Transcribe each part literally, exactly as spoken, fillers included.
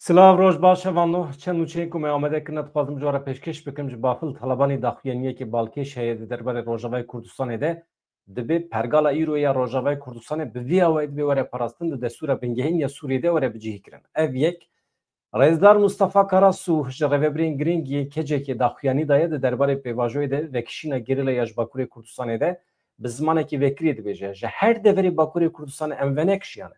Silav, roj baş, hevalno. Çend nûçeyên ku me amade kirine dixwazim ji we re pêşkêş bikim. Ji Bafil Talebanî daxuyaniyekê balkêş heye di derbarê Rojavayê Kurdistanê de. Dibê pergala îro ya Rojavayê Kurdistanê bi vî awayî dibê were parastin, di destûra bingehîn ya Sûriyê de were bicihîkirin. Ev yek. Rêzdar Mustafa Karasu ji rêvebirên girîng yên kecekê daxuyanî daye di derbarê pêvajoyê de vekişîna gerîlaya ji Bakurê Kurdistanê de bi zimanekî vekirî dibêje, ji her deverê Bakurê Kurdistanê em venekişiyane.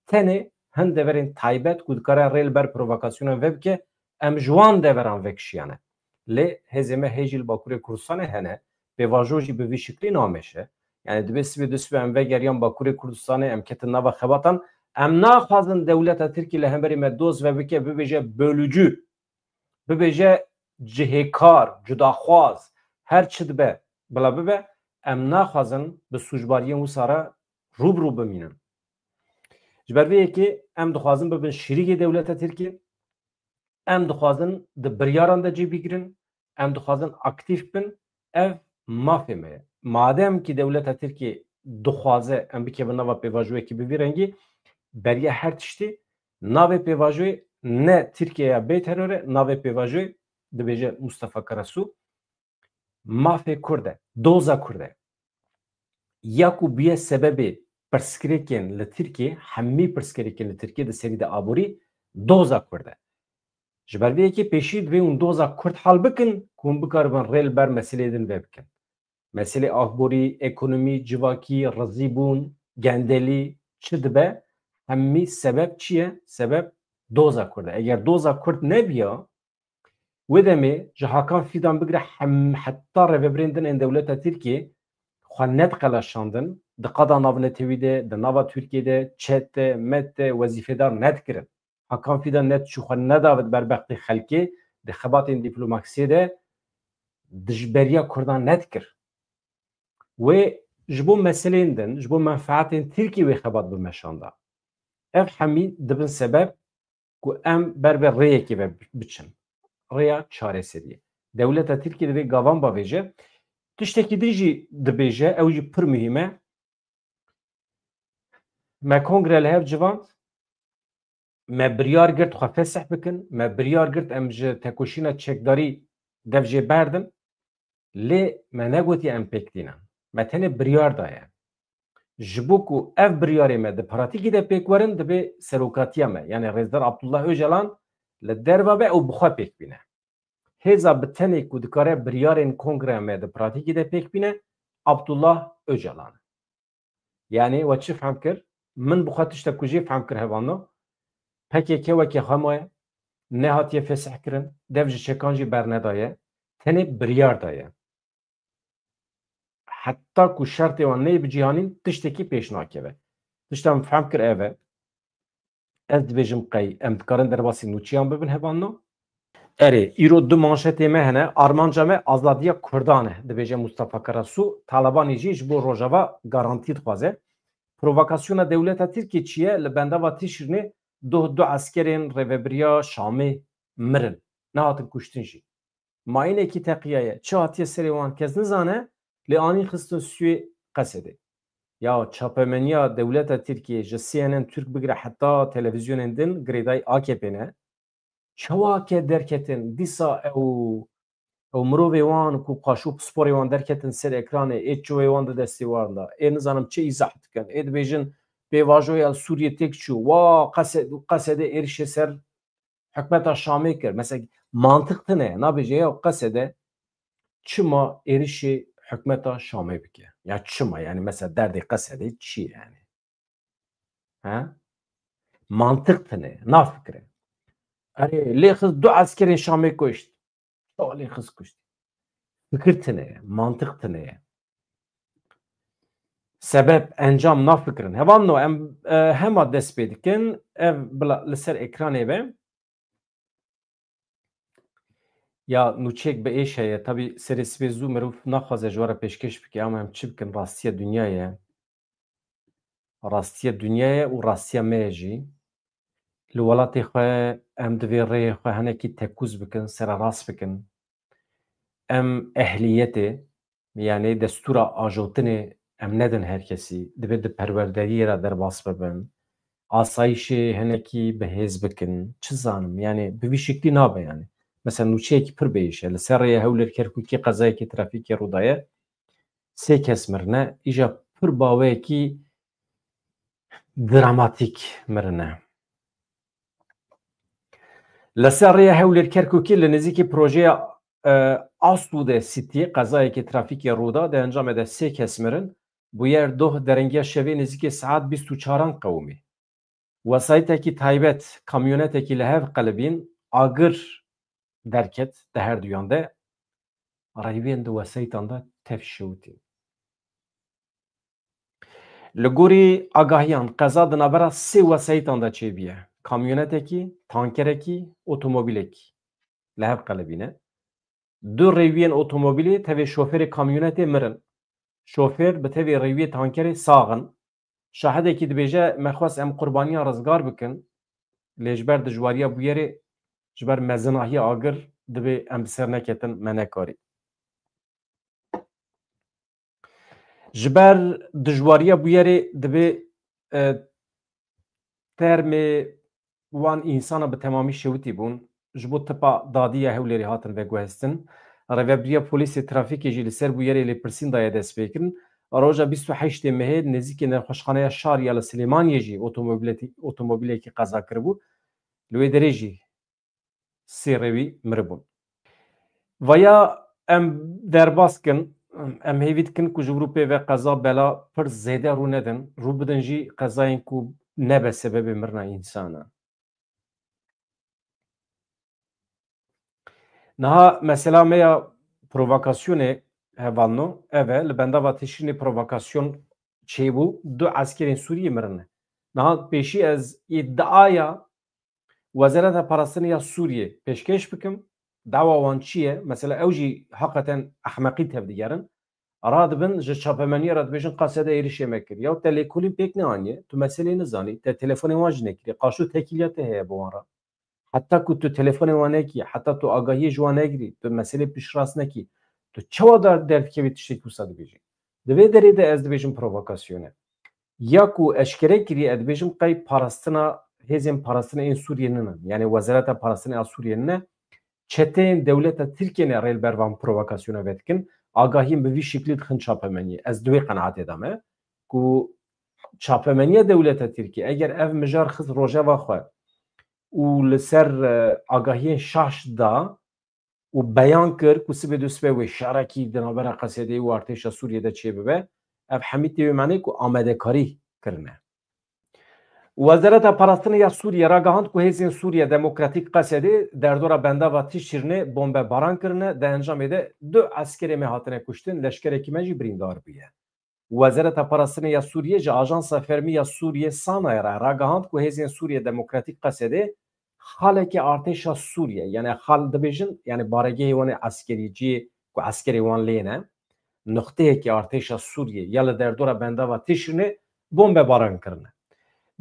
Tenê hin deverên taybet ku dikare rê li ber provokasyonan vebike, em ji wan deveran vekişiyane. Lê hêzê me hê jî li Bakurê Kurdistanê hene, pêvajo jî bi vî şiklî nameşe. Yani dibê sibê du sibê em vegeriyan Bakurê Kurdistanê, em ketin nava xebatan. Em naxwazin dewleta Tirkî li hemberî me doz vebike, bibêje bölücü, bibêje cihêkar, cudaxwaz, her çi dibe, bila bibe, em naxwazin bi sûcbariyên wisa re rû bi rû bimînin. Ji ber vê yekê em dixwazin bibin şirîkê dewleta Tirkî, em dixwazin di biryaran de cî bigirin, em dixwazin aktîf bin, ev mafê me ye. Madem ki dewleta Tirkiyê dixwaze em bikevin nava pêvajoyekî bi vî rengî, beriya her tiştî navê pêvajoyê ne Tirkiye ya bê teror e, navê pêvajoyê dibêje Mustafa Karasu, mafê Kurd e, doza Kurd e. Ya ku bûye sebebê pirsgirêkên li Tirkiyê, hemî pirsgirêkên li Tirkiyê di serî de aborî doza Kurd e. Ji ber vê yekê pêşî divê hûn doza Kurd hal bikin ku hûn bikaribin rê li ber meseleyê din vebikin. Meselê avborî, ekonomî, civakî, rizîbûn, gendelî çi dibe, hemî sebeb çi ye? Sebeb doza Kurd e. Eger doza Kurd nebiya, wê demê ji Hakan Fîdan bigire hem, heta rêvebirên din ên dewleta Tirkiyê xwe nediqelaşandin, di qada navnetewî de, di nava Tirkiyê de çete, mete, wezîfedar nedikirin. Hakan Fîdan nediçû xwe nedavit ber bextê xelkê, di xebatên dîplomasiyê de dijberiya Kurdan nedikir. Wê ji bo meseleyên din, ji bo menfaetên Tirkiyê wê xebat bimeşanda. Ev hemî dibin sebeb ku em ber bi rêyekê ve biçin. Rêya çareseriyê. Dewleta Tirkiyê divê gavan bavêje. Tiştekî din jî dibêje, ew jî pir muhîm e. Me kongre li hev civand, me biryar girt xwe fesih bikin, me biryar girt em ji tekoşîna çekdarî dev jê berdin, lê me negotiye em pêk tînin. Me tenê biryar daye. Ji bo ku ev biryarê me di pratîkê de pêk werin, divê serokatiya me, yani Rêzdar Abdullah Ocalan li derva be û bi xwe pêk bîne. Hêza bi tenê ku dikare biryarên kongreya me di pratîkê de pêk bîne, Abdullah Ocalan e. Yani we çi fehm kir? Min bi xwe tiştek ku jê fehm kir hevano. P K K weke xwe maye, nehatiye fesih kirin, dev ji çekan jî bernedaye, tenê biryar daye. Heta ku şertê wan neyê bicîhanîn, tiştekî pêş nakeve. Tişta min fehm kir ev e. Ez dibêjim qey em dikarin derbasî nûçiyan bibin hevanno? Erê, îro du manşetê me hene. Armanca me azadiya Kurdan e, dibêje Mustafa Karasu. Talebanê jî ji bo Rojava garantî dixwaze. Provokasyona dewleta Tirkiyê çi ye? Li bendava Tişrînê doh du eskerên rêvebiriya Şamê mirin. Nehatin kuştin jî. Mayînekî teqiyaye. Çi hatiye serê wan kes nizane, lê anîn xistin stûyê Qesedê. Ya çapemeniya dewleta Tirkiyê ji C N N Türk bigire heta televîzyonên din girêdayî A K P ne. Çawa ke derketin, dîsa ew, ew mirovê wan ku qaşû pisporê wan derketin ser ekranê, ê çivê wan di destê wan de, ê nizanim çi îzah dikin, ê dibêjin pêvajoya li Sûriyê têk çû, wa Qese-, Qesedê êrişê ser hikmeta Şamê kir. Mesela mantiq tine ye. Nabêje ya Qesede çima êrişê hikmeta Şamê bike? Ya çima? Yani mesela derdê Qesedê çi ye yani? Ha? Mantiq tine ye. Nafikire. Erê, lê xist du eskerên Şamê kuşt. Çawa lê xist kuşt? Fikir tine ye. Mantiq tine ye. Sebep, encam nafikirin. Hevanno em, e, hema dest pê dikin. Ev bila li ser ekranê be. Ya nûçeyek bi êş heye. Tabî serê sibê zû mirov naxwaze ji we re pêşkêş bike, ama em çi bikin, rastiya dinyayê ye. Rastiya dinyayê ye û rastiya me ye jî. Li welatê xwe em divê rêyê xwe hinekî tekûz bikin, sererast bikin. Em ehliyetê, yani destûra ajotinê em nedin her kesî. Divê di perwerderiyê re derbas bibin. asayîşê hinekî bi hêz bikin. Çi zanim, yani bi vî şeklî nabe yani. Mesela nûçeyekî pir bêhêş e. Li ser rêya Hewlêr Kerkûkê qezayekî trafîkê rû daye. Sê kes mirine. Îja pir baweyekî dramatîk mirine. Li ser rêya Hewlêr Kerkûkê li nêzîkî projeya, e, Asu de City qezayekî trafîkê rû da, di encamê de sê kes mirin. Bûyer doh derengiya şevê nêzîkî saet bîst û çaran qewimî. Wesayîtekî taybet, kamyonetekî li hev qelibîn, agir derket di her duyan de. Rêwiyên di wesayîtan de tev şewitîn. Li gorî agahiyan, qeza di navbera sê wesayîtan de çêbûye. Kamyonetekî, tankerekî, otomobîlekî li hev qelibîne. Du rêwiyên otomobîlê tevê şofêrê kamyonetê mirin. Şofêr bi tevê rêwiyê tankerê sax in. Şahidekî dibêje, me xwest em qurbaniyan rizgar bikin, lê ji ber dijwariya bûyerê, ji ber mezinahiya agir dibê em bi ser neketin, me nekarî. Ji ber dijwariya bûyerê dibê, e, termê wan însana bi temamî şewitî bûn. Ji bo tipa dadî ya Hewlêrê hatin veguhestin. Rêvebiriya Polîsê Trafîkê jî li ser bûyerê lêpirsîn daye destpêkirin. Roja bîst û heştê mehê nêzîkê nexweşxaneya Şar ya li Silêmaniyê jî otomobîletî-, otomobîlekî qeza kiribû. Li wê derê jî sê rêwî miribûn. Vaya em derbas kin, em hêvî dikin ku ji vir û pê ve qeza bela pir zêde rû nedin, rû bidin jî qezayên ku nebe sebebê mirina însanan. Niha mesela me ya provokasyonê hevalno, ev e, li bendava Tişrînê provokasyon çêbû, du eskerên Sûriyê mirine. Niha pêşî ez îdiaya Wezareta Parastinê ya Sûriyê pêşkêş bikim. Dawa wan çi ye? Mesela ew jî heqeten ehmeqî tevdigerin. Radibin ji çapemeniyê re dibêjin, qasede êrişê me kir. Ya te lêkolîn pêk neaniye, tu meselê nizanî, te telefonê wan jî nekiriye. Qaşo tekîliya te heye bi wan re. Heta ku tu telefonê wan nekî, heta tu agahiyê ji wan negirî, tu meselê piştrast nekî, tu çawa dar derdikevî tiştekî wisa dibêjî? Di vê derê de ez dibêjim provokasyon e. Ya ku eşkere kiriye, ez dibêjim qey parastina, hêzên parastina ên Sûriyê nine. Yani Wezareta Parastina ya Sûriyê nine. Çeteyên dewleta Tirkiyê ne rê li ber van provokasyona vedikin. Agahiyên bi vî şeklî dixin çapemeniyê. Ez di wê qenaetê de me ku çapemeniya dewleta Tirkiyê, eger ev mijar xist rojeva xwe û li ser, e, agahiyên şaş da û beyan kir ku sibê dû sibê wê şerekî di navbera Qesedê û artêşa Sûriyê de çêbibe, ev hemî tê wê manê ku amadekarî kirine. Wezareta Parastinê ya Sûriyê ragihand ku hêzên Sûriye Demokratîk Qesedê derdora bendava Tişrînê bombebaran kirine, di encamê de du eskerê me hatine kuştin, leşkerekî me jî birîndar bûye. Wezareta Parastinê ya Sûriyê ji Ajansa Fermî ya Sûriyê, Sanayê, re ragihand ku hêzên Sûriye Demokratîk Qesedê xalekê artêşa Sûriyê, yani xal dibêjin, yani baregehê wan ê eskerî, cihê ku eskerê wan lê ne, nuqteyekî artêşa Sûriyê ya li derdora bendava Tişrînê bombebaran kirine.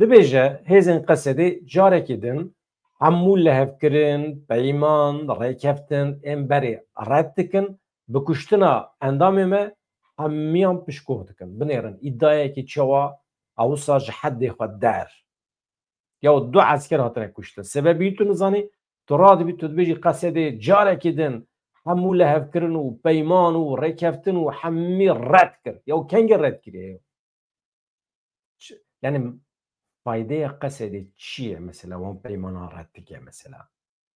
Dibêje, hêzên Qesedê carekî din hemû lihevkirin, peyman, rêkeftin ên berê red dikin, bi kuştina endamê me hemiyan pişkoh dikin. Binêrin, îdiayekî çawa a wisa ji heddê xwe der. Ya du esker hatine kuştin. Sebebî tu nizanî, tu radibî, tu dibêjî Qesedê carekî din hemû lihevkirin û peyman û rêkeftin û hemî red kir. Ya kengê red kiriye? Çi, yani faydeya Qesedê çi ye mesela? Wan peymana red dike mesela.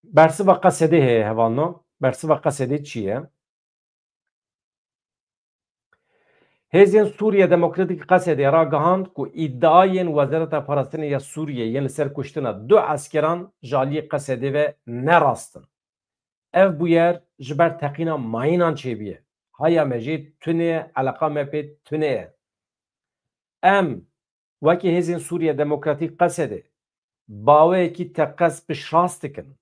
Bersiva Qesedê heye hevalno. Bersiva Qesedê çi ye? Hêzên Sûriye Demokratîk Qesedê ragihand ku îdiayên Wezareta Parastinê ya Sûriyê yên li ser kuştina du eskeran ji aliyê Qesedê ve ne rast in. Ev bûyer ji ber teqîna mayînan çêbûye. Haya me jê tune ye, eleqa me pê tune ye. Em wekî Hêzên Sûriye Demokratîk Qesedê baweyekî teqez piştrast dikin.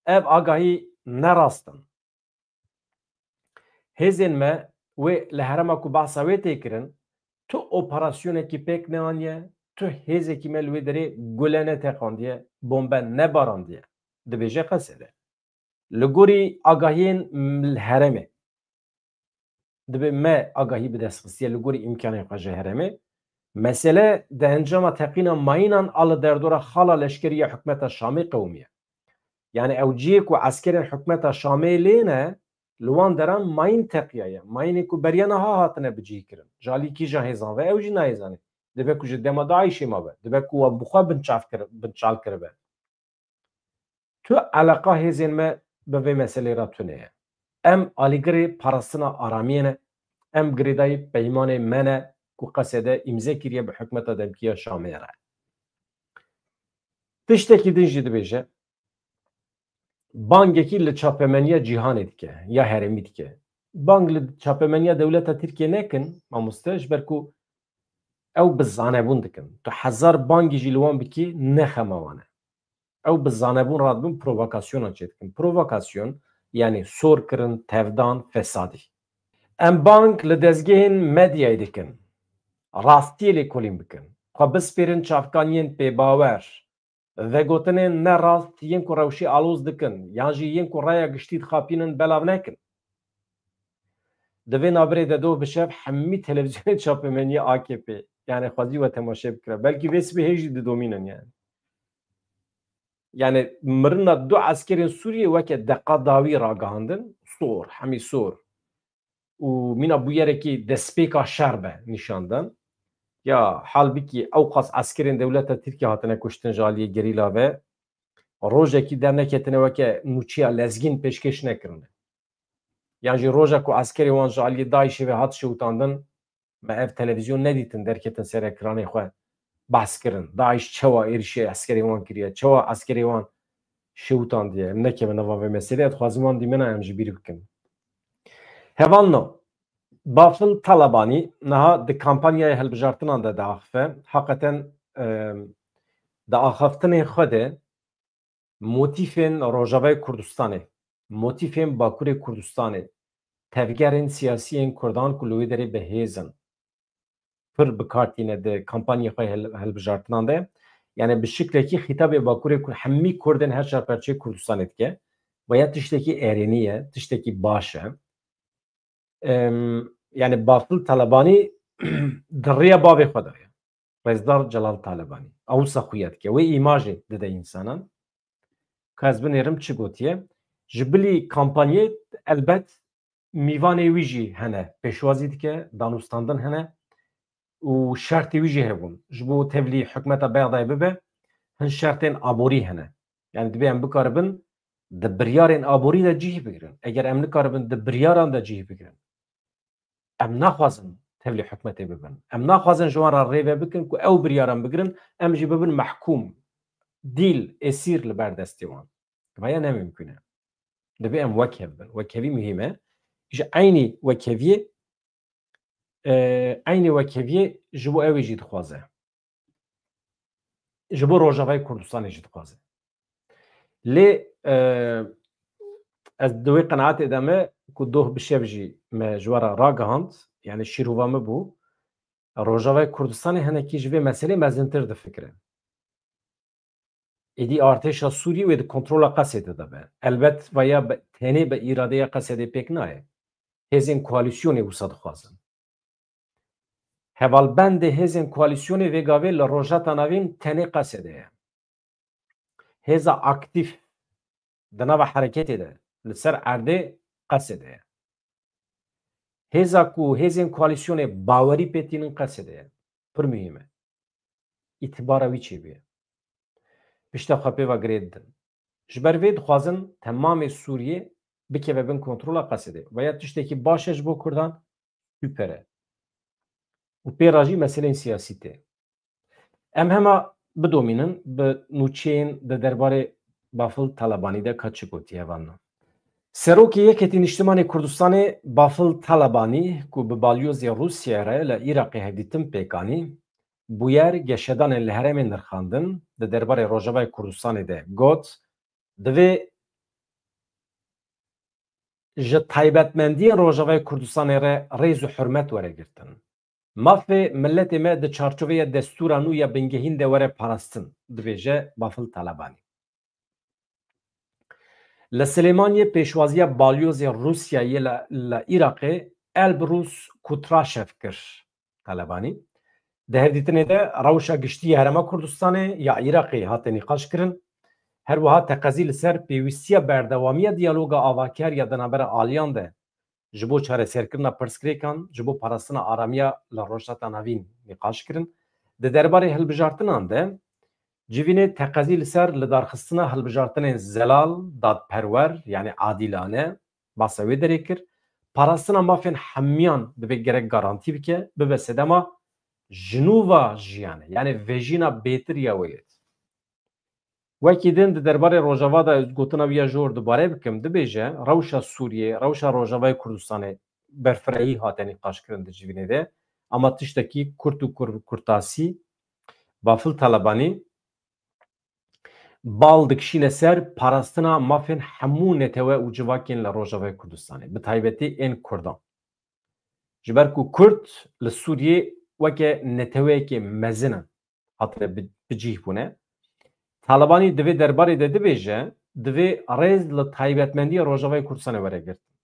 Ev agahî ne rast in. Hêzên me wê li herêma ku behsa wê tê kirin, tu operasyonekî pêk neaniye, tu hêzekî me li wê derê gule neteqandiye, bombe nebarandiye, dibêje Qesedê. Li gorî agahiyên, m, li herêmê, dibê me agahî bi dest xistiye li gorî îmkanên xwe ji herêmê. Mesele di encama teqîna mayînan a li derdora xala leşkerî ya hikûmeta Şamê qewimiye. Yani ew cihê ku eskerên hikûmeta Şamê lê ne, li wan deran mayîn teqiyaye. Mayînê ku beriya niha hatine bicihkirin. Ji alî kîjan hêzan ve ew jî nayê zanîn. Dibe ku ji dema DAIŞê mabe. Dibe ku wan bi xwe binçav kir-, binçal kiribe. Tu eleqa hêzên me bi vê meselê re tune ye. Em alîgirê parastina aramiyê ne, em girêdayî peymanê me ne ku qesede îmze kiriye bi hikûmeta demkî ya Şamê re. Tiştekî din jî dibêje, bangekî li çapemeniya cîhanê dike, ya herêmî dike. Bang li çapemeniya dewleta Tirkiye nekin, mamoste, ji ber ku ew bi zanebûn dikin. Tu hezar bangî jî li wan bikî, ne xema wan e. Ew bi zanebûn radibin provokasyonan çêdikin. Provokasyon, yani sor kirin, tevdan, fesadî. Em bang li dezgehên medyayê dikin. Rastiyê lêkolîn bikin. Xwe bispêrin çavkaniyên pêbawer. Vegotinên ne rast yên ku rewşê aloz dikin, yan jî yên ku raya giştî dixapînin belav nekin. Di vê nabirê de doh bi şev hemî televîzyonên çapemeniyê A K P, yani xwezî we temaşe bikire. Belkî vê sibê hê jî didomînin yani. Yani mirina du eskerên Sûriyê weke deqa dawî ragihandin, sor, hemî sor. Û mîna bûyerekî destpêka şer be nîşan dan. Ya halbikî ewqas eskerên dewleta Tirkiye hatine kuştin ji aliyê gerîla ve, rojekî derneketine weke nûçeya lezgîn pêşkêş nekirine. Yan jî roja ku eskerê wan ji aliyê DAIŞê ve hat şewitandin, me ev televîzyon nedîtin derketin ser ekranê xwe behs kirin. DAIŞ çawa êrişê eskerê wan kiriye, çawa eskerê wan şewitandiye. Em nekevin nava vê meselê, ez dixwazim wan dîmena em ji bîr bikin. Hevalno, Bafil Talebanî niha di kampanyaya hilbijartinan de diaxife. Heqeten, em, di axaftinên xwe de motîfên Rojavayê Kurdistanê, motîfên Bakurê Kurdistanê, tevgerên siyasî yên Kurdan ku li wê derê bi hêz in, pir bi kar tîne di kampanyê xwe hil-, hilbijartinan de. Yani bi şiklekî xîtabê Bakurê Kur-, hemî Kurdên her çar perçeyê Kurdistanê dike. Ve ya tiştekî erênî ye, tiştekî baş e. Em, yani Bafil Talebanî di rêya bavê xwe de ye. Rêzdar Celal Talebanî. Ew wisa xuya dike. Wê îmajê dide însanan. Ka ez binêrim çi gotiye. Ji bilî kampanyê elbet mîvanê wî jî hene. Pêşwazî dike, danûstandin hene û şertê wî jî hebûn. Ji bo tevlî hikûmeta Bexdayê bibe, hin şertên aborî hene. Yani divê em bikaribin di biryarên aborî de cih bigirin. Eger em nikaribin di biryaran de cih bigirin, em naxwazin tevlî hikûmetê bibin. Em naxwazin ji wan re rêve bikin ku ew biryaran bigirin, em jî bibin mehkûm, dîl, esîr li ber destê wan. Vaya ne mimkûn e. Divê em wekhev bin. Wekhevî muhîm e. Ji eynî wekheviyê, e, eynî wekheviyê ji bo ew ê jî dixwaze. Ji bo Rojavayê Kurdistanê jî dixwaze. Lê, e, ez di wê qenaetê de me ku doh bi şev jî me ji we re ragihand, yani şîrova min bû, Rojavayê Kurdistanê hinekî ji vê meselê mezintir difikire. Êdî artêşa Sûriyê wê di kontrola Qesedê de be. Elbet vaya be, tenê bi îradeya Qesedê pêk nayê. Hêzên koalîsyonê wisa dixwazin. Hevalbendê hêzên koalîsyonê vê gavê li Rojheta Navîn tenê Qesedê ye. Hêza aktîf di nava hereketê de li ser erdê Qesedê ye. Hêza ku hêzên koalîsyonê bawerî pê tînin Qesedê ye. Pir muhîm e. Îtibara wî çêbûye. Pişta xwe pê ve girê didin. Ji ber vê dixwazin temamê Sûriyê bikeve bin kontrola Qesedê. Veya tiştekî baş e ji bo Kurdan, super e. Û pê re jî meseleyên siyasî tê. Em hema bidomînin bi nûçeyên di derbarê Bafil Talebanî de ka çi gotiye, hevalno. Serokê Yeketî Niştimanê Kurdistanê Bafil Talebanî ku bi balyozê Rûsyayê re li Iraqê hevdîtin pêk anî, bûyer geşedanên li herêmê nirxandin, di derbarê Rojavayê Kurdistanê de got, divê ji taybetmendiyên Rojavayê Kurdistanê re rêz û hurmet were girtin. Mafê miletê me di çarçoveya destûra nû ya bingehîn de were parastin, dibêje Bafil Talebanî. Li Silêmaniyê pêşwaziya balyozê Rûsyayê li, li Iraqê Elbrus Kutraşev kir. Talebanî. Di hevdîtinê de rewşa giştî ya Herêma Kurdistanê ya Iraqê hate nîqaş kirin. Her wiha teqezî li ser pêwîstiya berdewamiya diyaloga avaker ya di navbera aliyan de ji bo çareserkirina pirsgirêkan, ji bo parastina aramiya li Rojhilata Navîn nîqaş kirin. Di derbarê hilbijartinan de civînê teqezî li ser lidarxistina hilbijartinên zelal, dadperwer, yanî adîlane, basa wê derê kir. Parastina mafên hemiyan divê gerek garantî bike, bibe sedema jinûva jiyanê, yanî vejîna bêtir ya welêt. Wekî din di derbarê Rojava de gotina wî ya jor dubare bikim, dibêje, rewşa Sûriyê, rewşa Rojavayê Kurdistanê berfirehî hate nîqaşkirin di civînê de. Ama tiştekî kurt û kur-, kurtasî, Bafil Talebanî bal dikişîne ser parastina mafên hemû netewe û civakên li Rojavayê Kurdistanê, bi taybetî ên Kurdan. Ji ber ku Kurd li Sûriyê weke neteweyekê mezin in, hatine bi-, bicîh bûne. Talebanî di vê derbarê de dibêje, divê rêz li taybetmendiya Rojavayê Kurdistanê were girtin.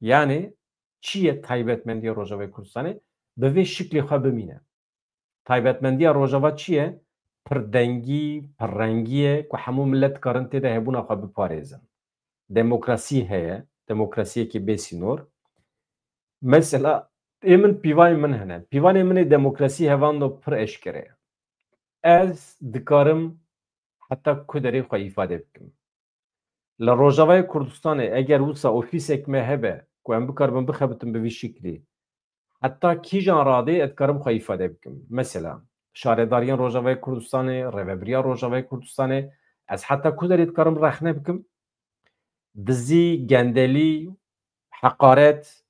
Yanî çi ye taybetmendiya Rojavayê Kurdistanê? Bi vê şiklê xwe bimîne. Taybetmendiya Rojava çi ye? Pirdengî, pirrengî ye ku hemû milet dikarin tê de hebûna xwe biparêzin. Demokrasî heye, demokrasiyekî bê sînor. Mesela, ê min pîvanê min hene. Pîvanê min ê demokrasî hevando pir eşkere ye. Ez dikarim heta ku derê xwe îfade bikim. Li Rojavayê Kurdistanê eger wisa ofîsek me hebe ku em bikaribin bixebitin bi vî şiklî, heta kîjan radê ez dikarim xwe îfade bikim? Mesela, şaredariyên Rojavayê Kurdistanê, rêvebiriya Rojavayê Kurdistanê, ez heta ku derê dikarim rexne bikim? Dizî, gendelî, heqaret,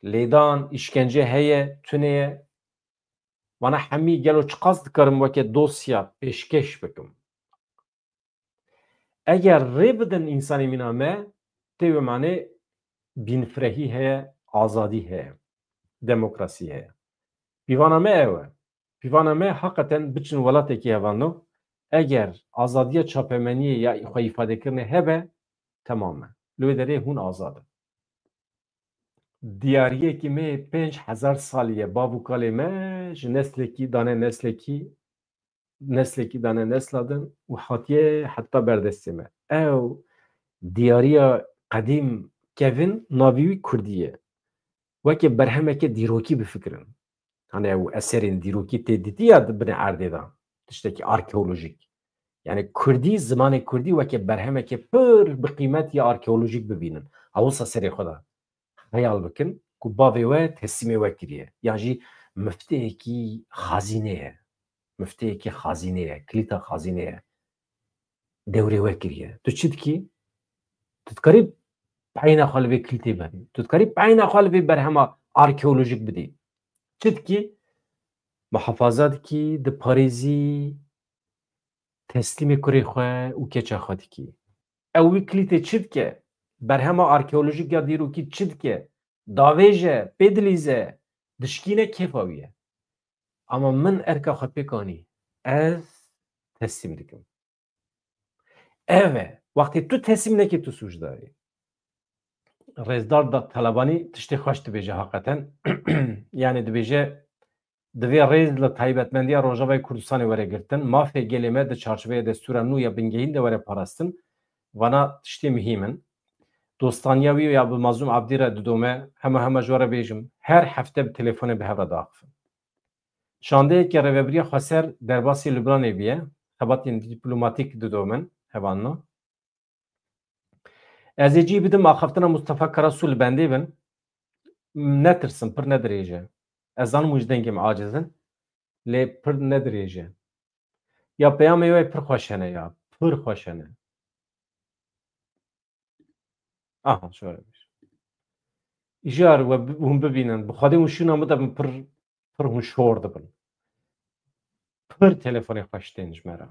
lêdan, îşkence heye, tune ye. Vana hemî gelo çiqas dikarim weke dosya pêşkêş bikim? Eger rê bidin însanê mîna me, tê wê manê bînfirehî heye, azadî heye, demokrasî heye. Pîvana me ew e. Pîvana me heqeten biçin welatekî hevano, eger azadiya çapemeniyê ya xwe îfadekirinê hebe, temam e. Li wê derê hûn azad in. Diyariyekî me yê pênc hezar salî ye, bav û kalê me ji neslekî dane neslekî, neslekî dane nesla din û hatiye heta ber destê me. Ew diyariya qedîm kevin navê wî kurdî ye. Weke berhemeke dîrokî bifikirin. Hani ew eserên dîrokî tê dîtiya di binê erdê de. Tiştekî arkeolojîk. Yani kurdî, zimanê kurdî weke berhemeke pir bi qîmet ya arkeolojîk bibînin. Ew wisa serê xwe de xeyal bikin ku bavê we teslîmê we kiriye. Yan jî mifteyekî xazîne ye. Mifteyekî xazîne ye, kilîta xazîne ye. Dewrê we kiriye. Tu çi dikî? Tu dikarî peyna xwe li vê kilîtê bidî. Tu dikarî peyna xwe li vê berhema arkeolojîk bidî. Çi dikî? Muhafaza dikî, diparêzî, teslîmê kurê xwe û keça xwe dikî. Ew wî kilîtê çi dike? Berhema arkeolojîk ya dîrokî çi dike? Davêje, pê dilîze, dişkîne, kêfa wî ye. Ama min erka xwe pêk anî. Ez teslîm dikim. Ev e. Wextê tu teslîm nekî, tu sûcdar î. Rêzdar da Talebanî tiştê xweş dibêje heqeten. Yani dibêje, divê rêz li taybetmendiya Rojavayê Kurdistanê were girtin. Mafê gelê me di çarçoveyê destûra nû ya bingehîn de were parastin. Vana tiştê muhîm in. Dostaniya wî ya bi Mazlûm Abdî re didome, hema hema ji we re bêjim, her hefte bi telefonê bi hev re diaxifin. Şandeyeke Rêvebiriya Xweser derbasî Lubnanê bûye, xebatên dîplomatîk didomin, hevalno. Ez ê cî bidim axaftina Mustafa Karasu li bendê bin. Netirsin, pir nedirêj e. Ez zanim hûn ji dengê min aciz in, lê pir nedirêj e. Ya peyamê wê pir xweş hene ya, pir xweş hene. Aha, şöyle bir. Îcar we bi-, hûn bibînin, bi Xwedê hûn şûna min de bin pir, pir hûn şor dibin. Pir telefonê xweş tên ji me re.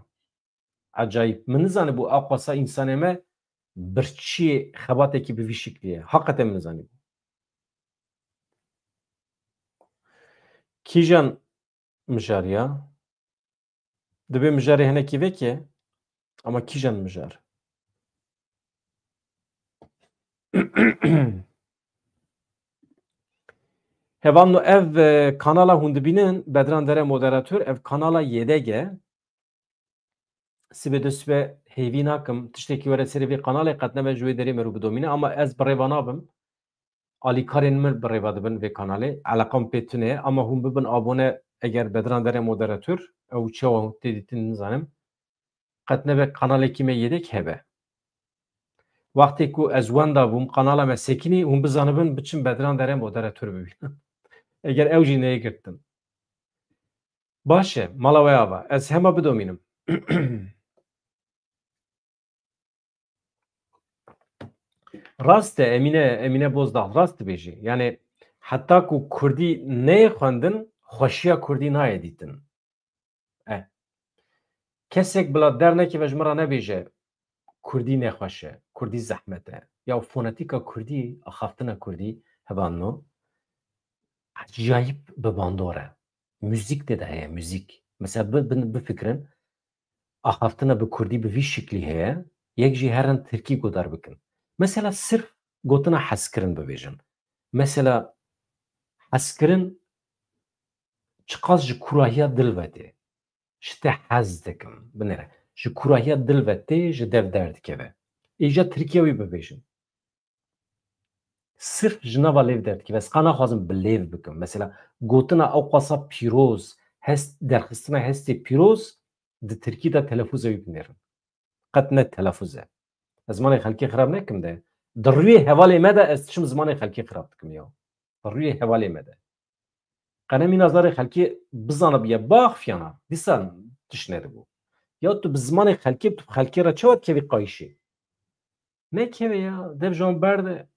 Ecayîb. Min nizanîbû aqwasa însanê me birçiyê xebatekî bi vî şiklî ye. Heqeten min nizanîbû. Kîjan mijariya? Dibê mijarê hinekî veke, ama kîjan mijar? Hevalno ev, e, kanala hûn dibînin, Bedran Dere Moderator, ev kanala Y D G. Sibê du sibe hêvî nakim, tiştekî were serê vê kanalê, qet nebe ji wê derê me rû bidomîne, ama ez birêva nabim. Alîkarên min birêva dibin vê kanalê. Eleqa min pê tune ye, ama hûn bibin abone eger Bedran Dere Moderator, ew çawa hûn tê dîtin nizanim. Qet nebe kanalekî me yedek hebe. Wextê ku ez wenda bûm, kanala me sekinî, hûn bizanibin, biçin Bedran Dere Moderator bibînin. Eger ew jî neyê girtin. Baş e, mala we ava. Ez hema bidomînim. Rast e, Emîne, Emîne Bozdağ, rast dibêjî. Yani heta ku kurdî neyê xwendin, xweşiya kurdî nayê dîtin. E. Kesek bila dernekeve ji min re nebêje, kurdî nexweş e, kurdî zehmet e. Ya fonetîka kurdî, axaftina kurdî, hevalno, ecayîb bi bandor e. Muzîk tê de heye, muzîk. Mesela bi-, bi-, bifikirin, axaftina bi kurdî bi vî şiklî heye, yek jî herin tirkî godar bikin. Mesela sirf gotina hezkirin bibêjin. Mesela hezkirin çiqas ji kurahiya dil ve tê. Ji te hez dikim. Binêre. Ji kurahiya dil ve tê, ji dev derdikeve. Îja tirkiye wî bibêjin. Sirf ji nava lêv derdikeve. Ez qala naxwazim bi lêv bikim. Mesela gotina ew qasa pîroz, hest, derxistina hestê pîroz di tirkî de telefûza wî binêrin. Qet ne telefûz e. Ez zimanê xelkê xirab nekim de. Di rûyê hevalê me de ez diçim zimanê xelkê xirab dikim ya. Di rûyê hevalê me de. Qenemî nazarê xelkê bizanibiye, baxfiyana, dîsa tişt nedibû. Ya tu bi zimanê xelkê, tu bi xelkê re çawa dikevî qayîşê? Nekeve ya, dev ji wan berde.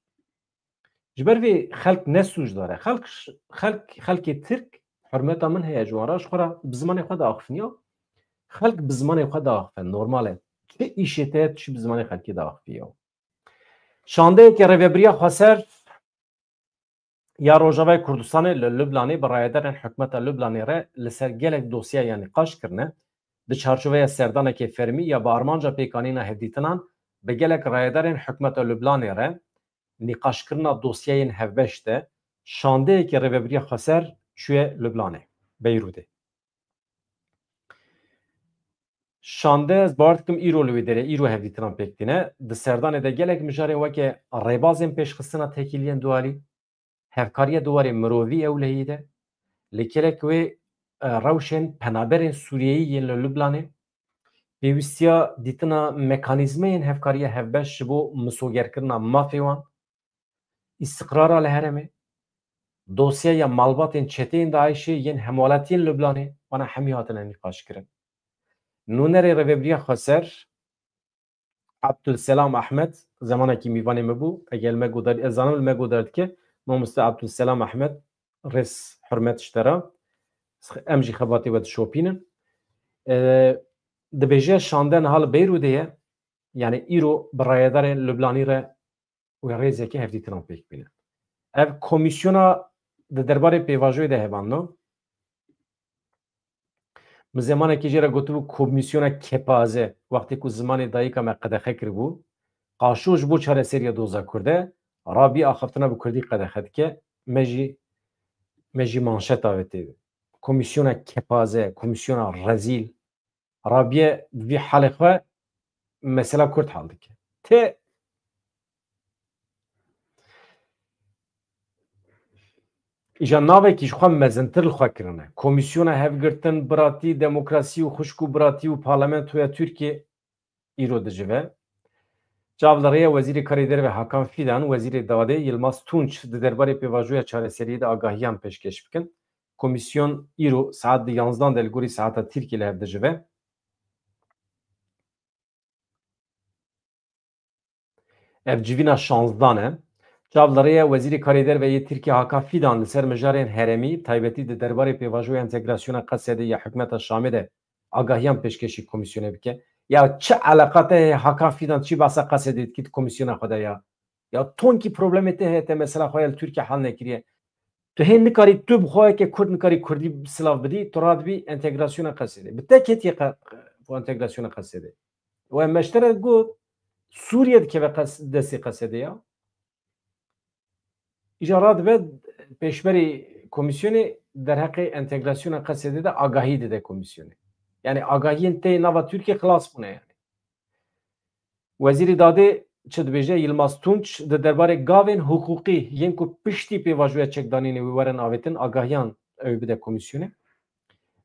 Ji ber vê xelk ne sûcdar e. Xelk, xelk, xelkê Tirk, hurmeta min heye ji wan re, ji xwe re bi zimanê xwe diaxifin ya. Xelk bi zimanê xwe diaxife, normal e. Çi îşê te ye, tu jî bi zimanê xelkê diaxifî ya. Şandeyeke Rêvebiriya Xweser ya Rojavayê Kurdistanê li Lubnanê bi rayedarên hikûmeta Lubnanê re li ser gelek dosyayê nîqaş kirine. Di çarçoveya serdanekê fermî ya bi armanca pêkanîna hevdîtinan bi gelek rayedarên hikûmeta Lubnanê re nîqaşkirina dosyayên hevbeş de şandeyeke Rêvebiriya Xweser çûye Lubnanê, Beyrûdê. Şande, ez bawer dikim îro li wê derê, îro hevdîtinan pêk tîne. Di serdanê de gelek mijarên weke rêbazên pêşxistina têkiliyên dualî, hevkariya di warê mirovî ewlehiyê de, li gelek wê, e, rewşên penaberên Sûriyeyî yên li Lubnanê, pêwîstiya dîtina mekanîzmeyên hevkariya hevbeş ji bo misogerkirina mafê wan, îstiqrara li herêmê, dosyaya malbatên çeteyên DAIŞê yên hemwelatiyên Lubnanê, wana hemî hatine nîqaşkirin. Nûnerê Rêvebiriya Xweser, Abdulselam Ahmed, zemanekî mîvanê me bû. Eger li me godar, ez zanim li me godar dike, Mamoste Abdulselam Ahmed, rêz hurmet ji te re. Em jî xebatê we dişopînin. E, dibêje şande niha li Beyrûdê ye, yani îro bi rayedarên Lubnanî re wê rêzeke hevdîtinan pêk bîne. Ev komîsyona di derbarê pêvajoyê de hevalno. Min zemanekî jê re gotibû komîsyona kepaze, wextê ku zimanê dayika me qedexe kiribû. Qaşo ji bo çareseriya doza Kurd e, rabî axaftina bi Kurdî qedexe dike, me jî, me jî manşeta wê tê. Komîsyona kepaze, komîsyona rezîl. Rabiye bi vî halê xwe mesela Kurd hal dike. Tê îja navekî ji xwe mezintir li xwe kirine. Komîsyona Hevgirtin, Biratî, Demokrasî û Xwişk û Biratî û Parlamentoya Tirkiyê îro dicive. Çav li rêya Wezîrê Karê Derve Hakan Fidan, Wezîrê Dadê Yilmaz Tunç di derbarê pêvajoya çareseriyê de agahiyan pêşkêş bikin. Komîsyon îro saet di yanzdan de li gorî saeta Tirkiyê li hev dicive. Ev civîna şanzdan e. Çav li rêya Wezîrê Karê Derve yê Tirkiyê Hakan Fidan li ser mijarên herêmî, taybetî di derbarê pêvajoya entegrasyona Qesedê ya hikûmeta Şamê de agahiyan pêşkêşî komîsyonê bike. Ya çi eleqa te heye Hakan Fidan, çi behsa Qesedê dikî, tu komîsyona xwe de ya? Ya tonkî problemê te heye, te mesela xwe ya li Tirkiye hal nekiriye. Tu hê nikarî, tu bi xwe yeke Kurd nikarî Kurdî silav bidî, tu radibî entegrasyona Qesedê. Bi te ketiye qe-, qe-, bu entegrasyona Qesedê. We meştere got, Sûriye dikeve qes-, destê Qesedê ya. Îca radibe, pêşberî Komîsyonê derheqê entegrasyona Qesedê de agahî dide komîsyonê. Yani agahiyên tê nava Tirkiyê xilas bûne yani. Wezîrê Dadê çi dibêje? Yilmaz Tunç di derbarê gavên hiqûqî yên ku piştî pêvajoya çekdanînê wê werin avêtin agahiyan ew ê bide komîsyonê.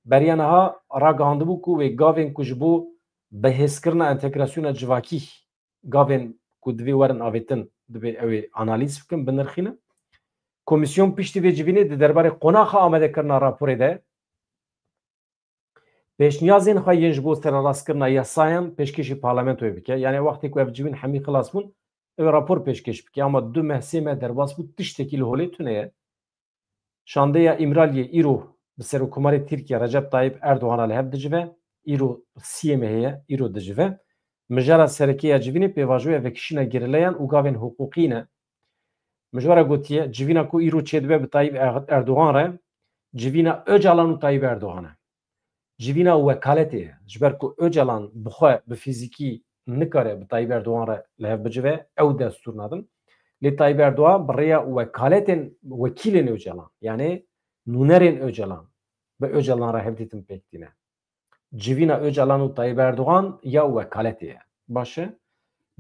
Beriya niha ragihandibû ku wê gavên ku ji bo bihêzkirina entegrasyona civakî gavên ku divê werin avêtin, divê ew ê analîz bikin, binirxînin. Komîsyon piştî vê civînê di derbarê qonaxa amadekirina raporê de pêşniyazên xwe yên ji bo sererastkirina yasayan pêşkêşî parlamentoyê bike. Yani wextê ku ev civîn hemî xilas bûn, ew rapor pêşkêş bike. Ama du meh, sê meh derbas bû, tiştekî li holê tune ye. Şandeya Îmraliyê îro bi Serokkomarê Tirkiye Recep Tayyip Erdoğan'a li hev dicive. Îro siyê mehê ye, îro dicive. Mijara sereke ya civînê pêvajoya vekişîna gerîlayan û gavên hiqûqî ne. Mijara gotiye, civîna ku îro çêdibe bi Tayyip Er-, Erdoğan re, civîna Ocalan û Tayyip Erdoğan e. Civîna wekaletê ye. Ji ber ku Ocalan bi xwe, bi fîzîkî nikare bi Tayyip Erdoğan re li hev bicive, ew destûr nadin. Lê Tayyip Erdoğan bi rêya wekaletên wekîlên Ocalan, yani nûnerên Ocalan, bi Ocalan re hevdîtin pêk tîne. Civîna Ocalan û Tayyip Erdoğan ya wekaletê ye. Baş e.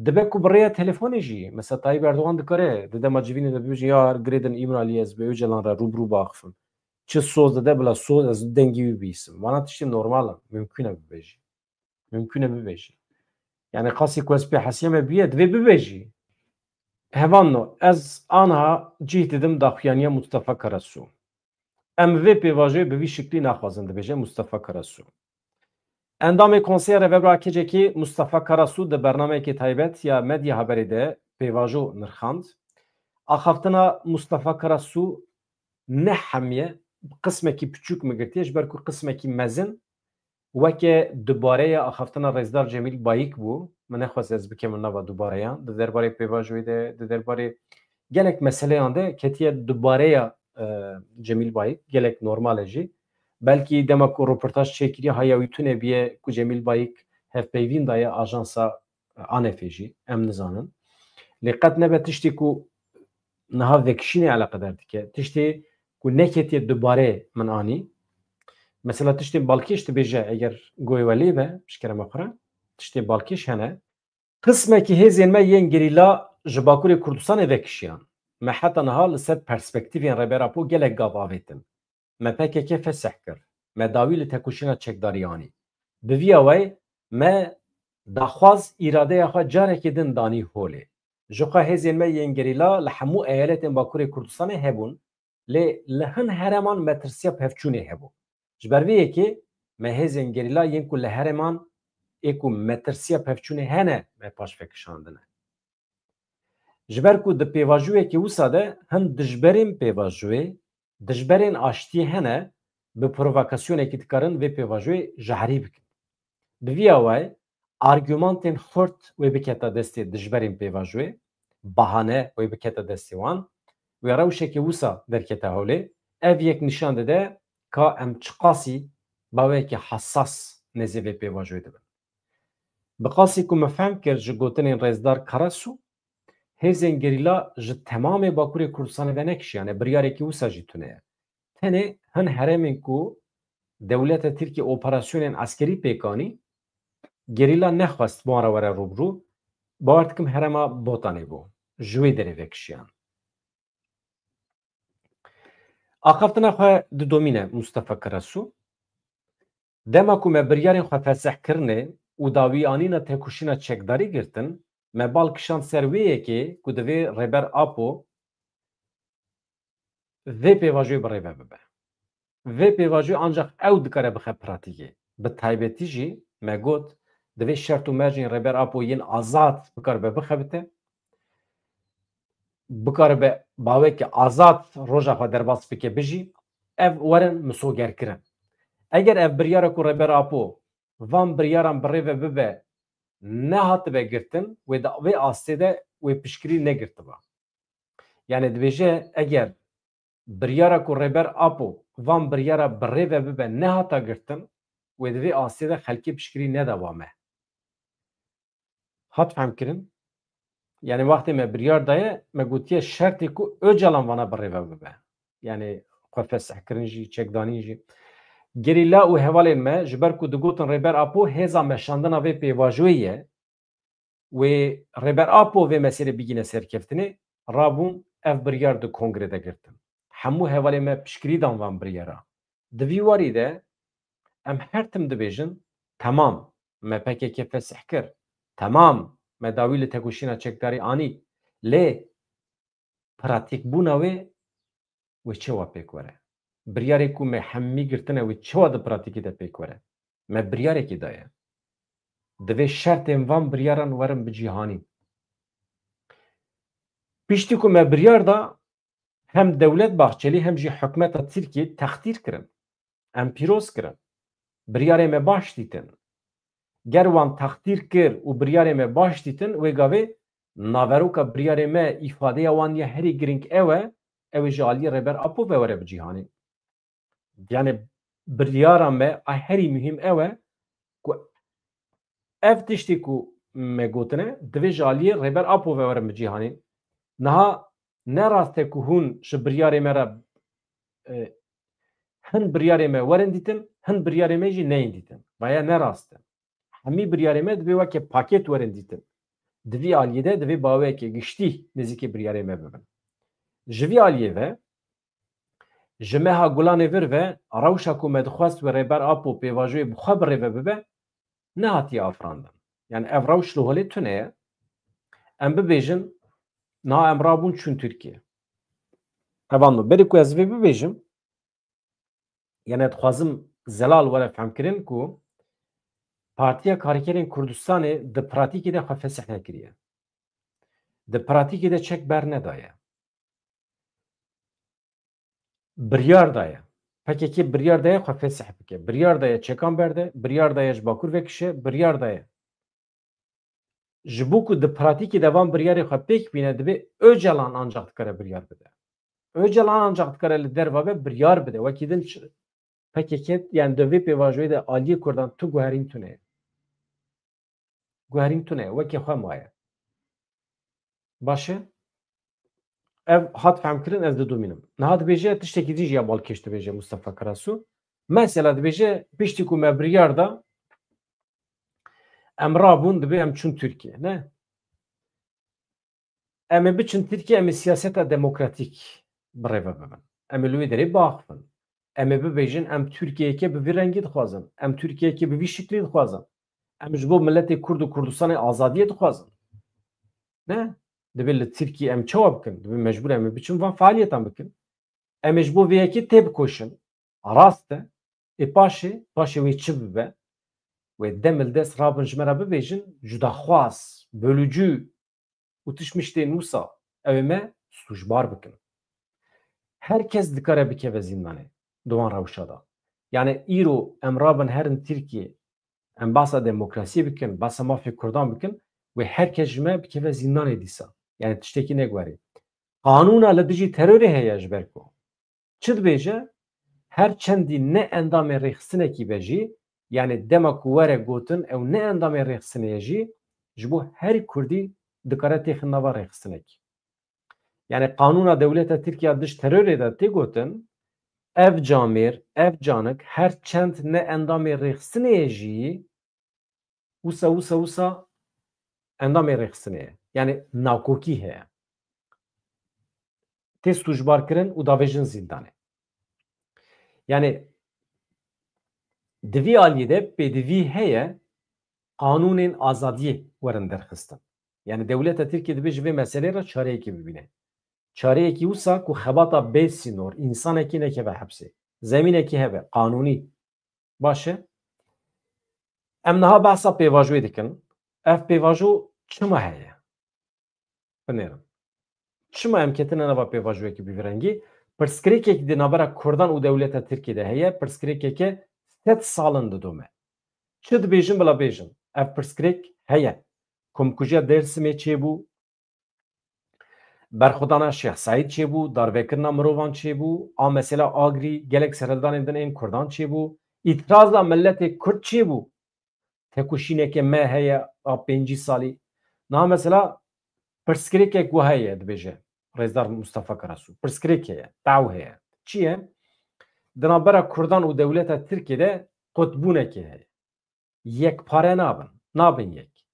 Dibe ku bi rêya telefonê jî, mesela Tayyip Erdoğan dikare di dema civînê de bibêje, ya girêdin Îmraliyê, ez bi Ocalan re rûbirû biaxifim. Çi soz dide bila soz ez dengê wî bihîsim. Vana tiştê normal in. Mimkûn e bibêjî. Mimkûn e bibêjî. Yani qasî ku ez pê hesiyame bûye, divê bibêjî. Hevalno, ez aniha cih didim daxuyaniya Mustafa Karasu. Em vê pêvajoyê bi vî şiklî naxwazin, dibêje Mustafa Karasu. Endamê Konseya Rêvebir a KCK'ê Mustafa Karasu di bernameyekê taybet ya Medya Haberê de pêvajo nirxand. Axaftina Mustafa Karasu ne hemiye, qismekî piçûk min girtiye, ji ber ku qismekî mezin weke dubareya axaftina Rêzdar Cemîl Bayik bû. Min nexwest ez bikevim nava dubareyan. Di derbarê pêvajoyê de, di derbarê gelek meseleyan de ketiye dubareya, e, Cemîl Bayik. Gelek normal e jî. Belkî dema ku roportaj çêkiriye, haya wî tune biye ku Cemîl Bayik hevpeyvîn daye ajansa, e, ANF'ê jî. Em nizanin. Lê qet nebe tiştê ku niha vekişînê eleqedar dike. Tiştê ku neketiye dubare min anî. Mesela tiştên balkêş dibêje, eger goyê we lê be, ji kerema xwe re, tiştên balkêş hene. Qismekî hêzên me yên gerîla ji Bakurê Kurdistanê vekişiyan. Me heta niha li ser perspektîfên Rêber Apo gelek gav avêtin. Me PKK fesih kir. Me dawî li tekoşîna çekdarî anî. Bi vî awayî me daxwaz îradeya xwe carekê din danî holê. Ji xwe hêzên me yên gerîla li hemû eyaletên Bakurê Kurdistanê hebûn, lê li hin herêman metirsiya pevçûnê hebû. Ji ber vê yekê me hêzên gerîla yên ku li herêman ê ku metirsiya pevçûnê hene me paşve kişandine. Ji ber ku di pêvajoyekê wisa de hin dijberên pêvajoyê, dijberên aştiyê hene, bi provokasyonekî dikarin vê pêvajoyê jehrî bikin. Bi vî awayî argumentên xurt wê bikete destê dijberên pêvajoyê, bahane wê bikete destê wan, wê rewşekê wisa derkete holê, ev yek nîşan dide ka em çiqasî baweyekî hesas nêzê vê pêvajoyê dibin. Bi qasî ku min fehm kir ji gotinên Rêzdar Karasu, hêzên gerîla ji temamê Bakurê Kurdistanê venekişiyane, biryarekî wisa jî tune ye. Tenê hin herêmên ku dewleta Tirkiye operasyonên eskerî pêk anî, gerîla nexwest bi wan re were rûbirû, bawer dikim herêma Botanê bû. Ji wê derê vekişiyan. Axaftina xwe didomîne Mustafa Karasu. Dema ku me biryarên xwe fesih kirine û dawî anîna tekoşîna çekdarî girtin, me bal kişand ser wê yekê ku divê Rêber Apo vê pêvajoyê bi rê ve bibe. Vê pêvajoyê ancaq ew dikare bixe pratîkê. Bi taybetî jî me got, divê şert û mercên Rêber Apo yên azad bikaribe bixebite, bikaribe baweke azad roja xwe derbas bike bijî, ev werin misogerkirin. Eger ev biryara ku Rêber Apo van biryaran bi rê ve bibe nehatibe girtin, wê di vê astê de wê piştgirî negirtiba. Yani dibêje, eger biryara ku Rêber Apo van biryara bi rê ve bibe nehata girtin, wê di vê astê de xelkê piştgirî nedaba me. Hat fehmkirin? Yani wextê me biryar daye, me gotiye şertê ku Ocalan vana bi rê ve bibe. Yani xwe fesih kirin jî, çekdanîn jî. Gerîla û hevalên me, ji ber ku digotin Rêber Apo hêza meşandina vê pêvajoyê ye, wê Rêber Apo vê meselê bigîne serkeftinê, rabûn ev biryar di kongre de girtin. Hemû hevalên me piştgirî dan van biryara. Di vî warî de em her tim dibêjin, temam, me P K K fesih kir, temam, me dawî li tekoşîna çekdarî anî, lê pratîkbûna wê, wê çawa pêk were? Biryarê ku me hemî girtine, wê çawa di pratîkê de pêk were? Me biryarekî daye. Divê şertên van biryaran werin bicîhanîn. Piştî ku me biryar da, hem Dewlet Bahçelî hem jî hikûmeta Tirkiyê textîr kirin. Em pîroz kirin. Biryarê me baş dîtin. Ger wan textîr kir û biryarê me baş dîtin, wê gavê naveroka biryarê me, îfadeya wan ya herî girîng ew e, ew ê ji aliyê Rêber Apo ve were bicîhanê. Yani biryara me a herî muhîm ew e ku ev tiştê ku me gotine, divê ji aliyê Rêber Apo ve werin bicîhanê. Niha ne rast e ku hûn ji biryarê me re, e, hin biryarê me werin dîtin, hin biryarê me jî neyên dîtin. Vaya ne rast e. Hemî biryarê me divê weke paket werin dîtin. Di vî aliyê de divê baweyeke giştî nêzîkî biryarê me bibin. Ji vî aliyê ve, ji meha Gulanê vir ve rewşa ku me dixwest wê Rêber Apo pêvajoyê bi xwe bi rê ve bibe, nehatiye afirandin. Yani ev rewş li holê tune ye. Em bibêjin, niha em rabûn çûn Tirkiye. Evan berê ku ez vê bibêjim, yani dixwazim zelal were fehmkirin ku Partiya Karkerên Kurdistanê di pratîkê de xwe fesih nekiriye. Di pratîkê de çek bernedaye. Biryar daye. P K K biryar daye xwe fesih bike. Biryar daye çekan berde, biryar daye ji Bakur vekişe, biryar daye. Ji bo ku di pratîkê de van biryarê xwe pêk bîne, divê Ocalan ancak dikare biryar bide. Ocalan ancak dikare li derva ve biryar bide. Wekî din ç-, P K K, yani di vê pêvajoyê de aliyê Kurdan tu guherîn tune ye. Guherîn tune ye, wekî xwe maye. Baş e? Ev hat fehmkirin, ez didomînim. Niha dibêje tiştekî din jî ya balkêş dibêje Mustafa Karasu. Mesela dibêje, piştî ku me biryar da, em rabûn, dibê em çûn Tirkiye. Ne? Em ê biçin Tirkiye, em ê siyaseta demokratîk bi rê ve bibin. Em ê li wê derê biaxivin. Em ê bibêjin, em Tirkiyeyeke bi vî rengî dixwazin. Em Tirkiyeyeke bi vî şiklî dixwazin. Em ji bo miletê Kurd û Kurdistanê azadiyê dixwazin. Ne? Dibê li Tirkiyê em çawa bikin? Dibê mecbûr em ê biçin van fealiyetan bikin. Em ê ji bo vê yekê têbikoşin. Rast e. Ê paşê, paşê wê çi bibe? Wê dem li dest rabin ji me re bibêjin, cudaxwaz, bölücü û tişt miştên wisa ew ê me sûcbar bikin. Her kes dikare bikeve zîndanê di wan rewşa de. Yani îro em rabin herin Tirkiye, em basa demokrasiyê bikin, basa mafê Kurdan bikin, wê her kes ji me bikeve zîndanê dîsa. Yani tiştekî neguherî. Qanûna li dijî terorê heye ji ber ku çi dibêje? Her çendî ne endamê rêxistinekî be jî, yani dema ku were gotin ew ne endamê rêxistinê ye jî, ji bo her Kurdî dikare têxin nava rêxistinekî. Yani qanûna dewleta Tirkiye dij terorê de tê gotin, ev camêr, ev canik, her çend ne endamê rêxistinê ye jî, wisa, wisa, wisa endamê rêxistinê ye. Yani nakokî heye. Tê sûcbar kirin û davêjin zîndanê. Yani di vî aliyê de pêdivî heye qanûnên azadiyê werin derxistin. Yani dewleta Tirkiye dibê ji vê meselê re çareyekê bibîne. Çareyekî wisa ku xebata bê sînor, însanekî nekeve hepsê. Zemînekî hebe, qanûnî. Baş e. Em niha behsa pêvajoyê dikin. Ev pêvajo çima heye? Binêrin. Çima em ketine nava pêvajoyekî bi vî rengî? Pirsgirêkek di navbera Kurdan û dewleta Tirkiyê de heye. Pirsgirêkeke sed sal in didome. Çi dibêjin bila bêjin? Ev pirsgirêk heye. Komkujiya Dêrsimê çêbû. Berxwedana Şêx Seîd çêbû, darvekirina mirovan çêbû, a mesela Agrî, gelek serhildanên din ên Kurdan çêbû, îtiraza miletê Kurd çêbû. Tekoşîneke me heye a pêncî salî. Niha mesela pirsgirêkek wiha heye, dibêje Rêzdar Mustafa Karasu. Pirsgirêk heye, daw heye. Çi ye? di navbera Kurdan û dewleta Tirkiyê de qutbûnekê heye. Yekpare nabin, nabin yek.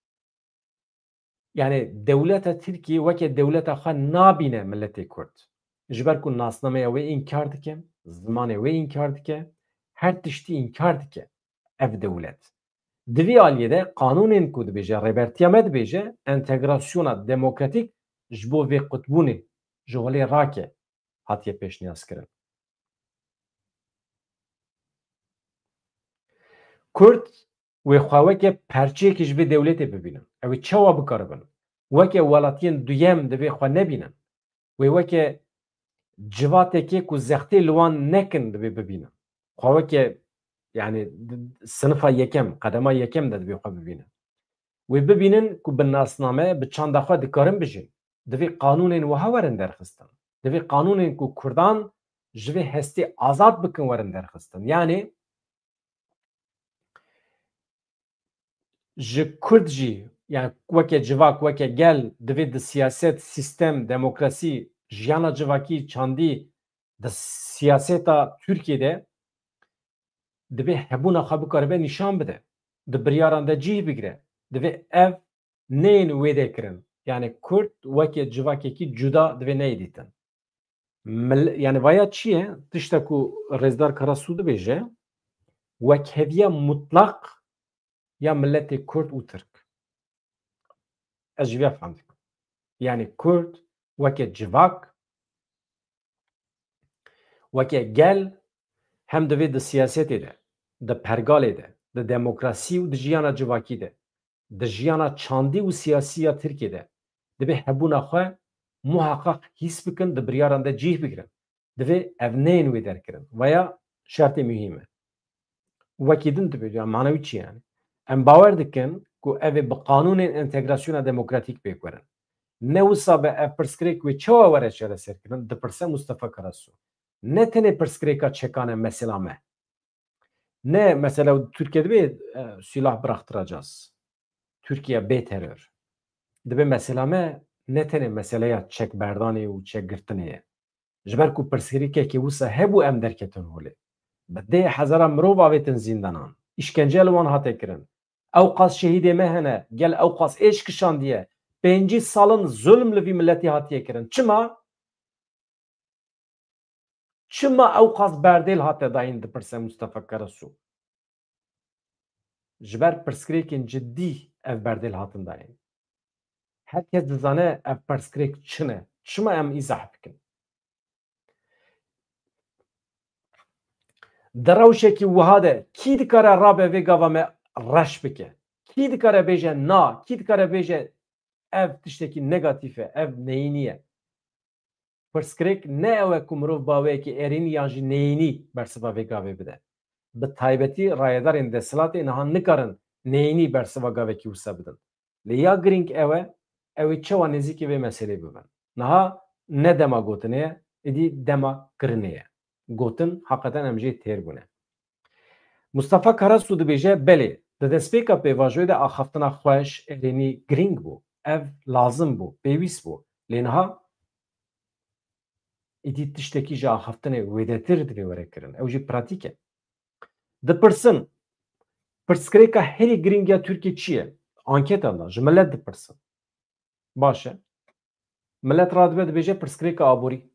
Yani dewleta Tirkiyê weke dewleta xwe nabîne miletê Kurd. Ji ber ku nasnameya wê înkar dike, zimanê wê înkar dike, her tiştî înkar dike ev dewlet. Di vî aliyê de qanûnên ku dibêje, rêbertiya me dibêje, entegrasyona demokratîk ji bo vê qutbûnê ji holê rake hatiye pêşniyazkirin. Kurd wê xwe weke perçeyekî ji vê dewletê bibînin. Ew ê çawa bikaribin? Weke welatiyên duyem divê xwe nebînin. Wê weke civateke ku zextê li wan nekin divê bibînin. Xwe weke, yani, d-, sinifa yekem, qedema yekem de divê xwe bibînin. Wê bibînin ku bi nasname, bi çanda xwe dikarin bijîn. Divê qanûnên wiha werin derxistin. Divê qanûnên ku Kurdan ji vê hestê azad bikin werin derxistin. Yani ji Kurd jî, yani weke civak, weke gel divê di siyaset, sîstem, demokrasî, jiyana civakî, çandî, di siyaseta Tirkiyê de divê hebûna xwe bikaribe nîşan bide. Di biryaran de cih bigire. Divê ev neyên wêde kirin. Yani Kurd weke civakekî cuda divê neyê dîtin. Mil-, yani vaya çi ye? Tişta ku Rêzdar Karasu dibêje, wekheviya mutlaq ya miletê Kurd û Tirk. Ez ji vê fehm dikim. Yani Kurd weke civak, weke gel hem divê di siyasetê de, di pergalê de, di demokrasî û di jiyana civakî de, di jiyana çandî û siyasî ya Tirkiyê de divê hebûna xwe muheqeq hîs bikin, di biryaran de cih bigirin. Divê ev neyên wê derkirin. Vaya şertê muhîm e. Wekî din dibê, ya manewî çi yani? Em bawer dikin ku ev ê bi qanûnên entegrasyona demokratîk pêk werin. Ne wisa be ev pirsgirêk wê çawa were çareserkirin, dipirse Mustafa Karasu. Ne tenê pirsgirêka çekan e mesela me. Ne mesela Tirkiye dibê, e, silah bıraktıracağız. Tirkiye bê terör. Dibê mesela me ne tenê meseleya çekberdanê û çekgirtinê ye. Ji ber ku pirsgirêkekê wisa hebû em derketin holê. Bi dê hezara mirov avêtin zîndanan. Îşkence li wan hate kirin. Ew qas şehîdê me hene, gel ew qas êş kişandiye. Pêncî sal in zulm li vî miletî hatiye kirin. Çima? Çima ew qas berdêl hate dayîn, dipirse Mustafa Karasu. Ji ber pirsgirêkên cidî ev berdêl hatin dayîn. Her kes dizane ev pirsgirêk çi ne. Çima em îzah bikin? Di rewşekî wiha de kî dikare rabe vê gava me reş bike? Kî dikare bêje na? Kî dikare bêje ev tiştekî negatîf e, ev neyînî ye? Pirsgirêk ne ew e ku mirov baweyekî erênî yan jî neyînî bersiva vê gavê bide. Bi taybetî rayedarên desthilatê niha nikarin neyînî bersiva gavekî wisa bidin. Lê ya girîng ew e, ew ê çawa nêzîkî vê meselê bibin. Niha ne dema gotinê ye, êdî dema kirinê ye. Gotin heqeten em jê têr bûne. Mustafa Karasu dibêje, belê, di destpêka pêvajoyê de axaftina xweş, erênî girîng bû. Ev lazim bû, pêwîst bû. Lê niha êdî tiştekî ji axaftinê wêdetir divê were kirin. Ew jî pratîk e. Dipirsin, pirsgirêka herî girîng ya Tirkiyê çi ye? Anketan da, ji milet dipirsin. Baş e. Milet radibe dibêje pirsgirêka aborî.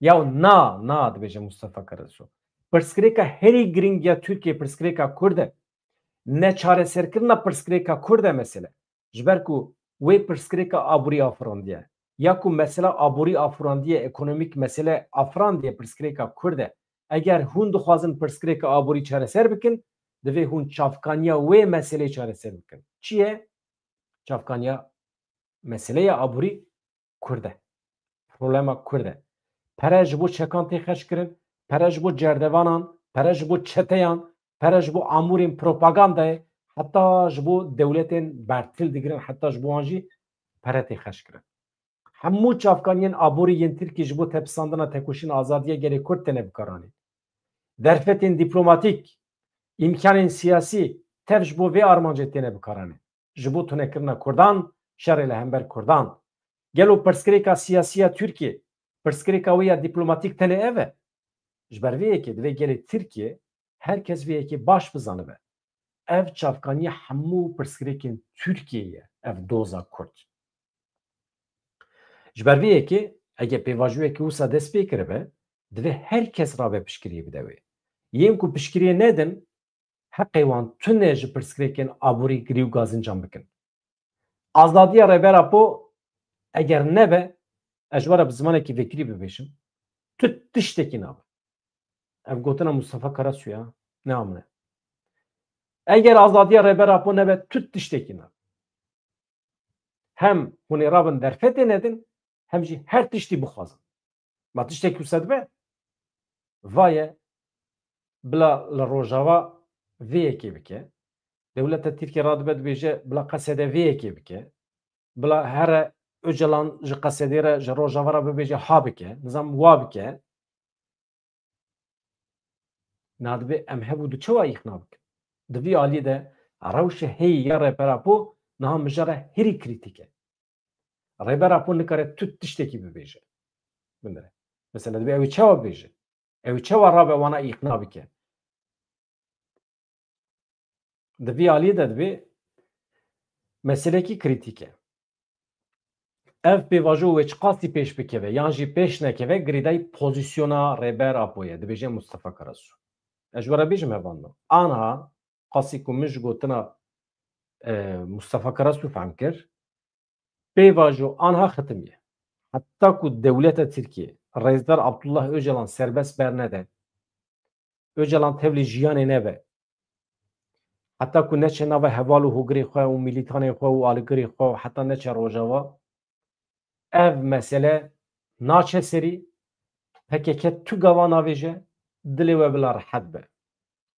Yaw na, na dibêje Mustafa Karasu. Pirsgirêka herî girîng ya Tirkiyê pirsgirêka Kurd e. Neçareserkirina pirsgirêka Kurd e mesele. Ji ber ku wê pirsgirêka aborî afirandiye. Ya ku mesela aborî afirandiye, ekonomîk mesele afirandiye pirsgirêka Kurd e. Eger hûn dixwazin pirsgirêka aborî çareser bikin, divê hûn çavkaniya wê meseleyê çareser bikin. Çi ye? Çavkaniya meseleya aborî Kurd e. Problema Kurd e. Pere ji bo çekan tê xerckirin, pere ji bo cerdevanan, pere ji bo çeteyan, pere ji bo amûrên propagandayê, heta ji bo dewletên bertil digirin, heta ji bo wan jî pere tê xerckirin. Hemû çavkaniyên aborî yên Tirkî ji bo tepisandina tekoşîna azadiyê gelê Kurd têne bikaranîn. Derfetên dîplomatîk, îmkanên siyasî tev ji bo vê armancê têne bikaranîn. Ji bo tunekirina Kurdan, şerê li hember Kurdan. Gelo pirsgirêka siyasî ya Tirkiyê, pirsgirêka wê ya dîplomatîk tenê ev e? Ji ber vê yekê divê gelê Tirkiyê her kes vê yekê baş bizanibe. Ev çavkaniya hemû pirsgirêkên Tirkiyê ye, ev doza Kurd. Ji ber vê yekê, eger pêvajoyekê wisa dest pê kiribe, divê her kes rabe piştgiriyê bide wê. Yên ku piştgiriyê nedin, heqê wan tune ji pirsgirêkên aborî, girî û gazincan bikin. Azadiya Rêber Apo eger nebe, ez ji we re bi zimanekî vekirî bibêjim, tu tiştekî nabe. Ev gotina Mustafa Karasu ya, ne amine. Eger azadiya Rêber Apo nebe, tu tiştekî nabe. Hem hûn ê rabin derfetê nedin, hem jî her tiştî bixwazin. Ma tiştekî wisa dibe? Vaye, bila li Rojava vê yekê bike. Dewleta Tirkiye radibe dibêje, bila Qesede vê yekê bike. Bila here Ocalan ji Qesedê re, ji Rojava re bibêje ha bike. Nizam wa bike. Na dibê em hev û du çawa îxna bikin? Di vî alî de rewşe heyî ya Rêber Apo niha mijara herî krîtîk e. Rêber Apo nikare tu tiştekî bibêje. Binêre. Mesela dibê ew ê çawa bibêje? Ew ê çawa rabe wana îqna bike? Di vî alî de dibê meselekî krîtîk e. Ev pêvajo wê çiqasî pêş bikeve yan jî pêş nekeve, girêdayî pozîsyona Rêber Apo ye, dibêje Mustafa Karasu. Ez ji we re bêjim hevalno. Anha qasî ku min ji gotina, e, Mustafa Karasu fehm kir, pêvajo anha xitimiye. Heta ku dewleta Tirkiye, rêzdar Abdullah Ocalan serbest bernede, Ocalan tevlî jiyanê nebe, heta ku neçe nava heval û hogirê xwe û milîtanê xwe û aligirê xwe û heta neçe Rojava, ev mesele naçe serî. P K K tu gava navêje, dilê we bila rehet be.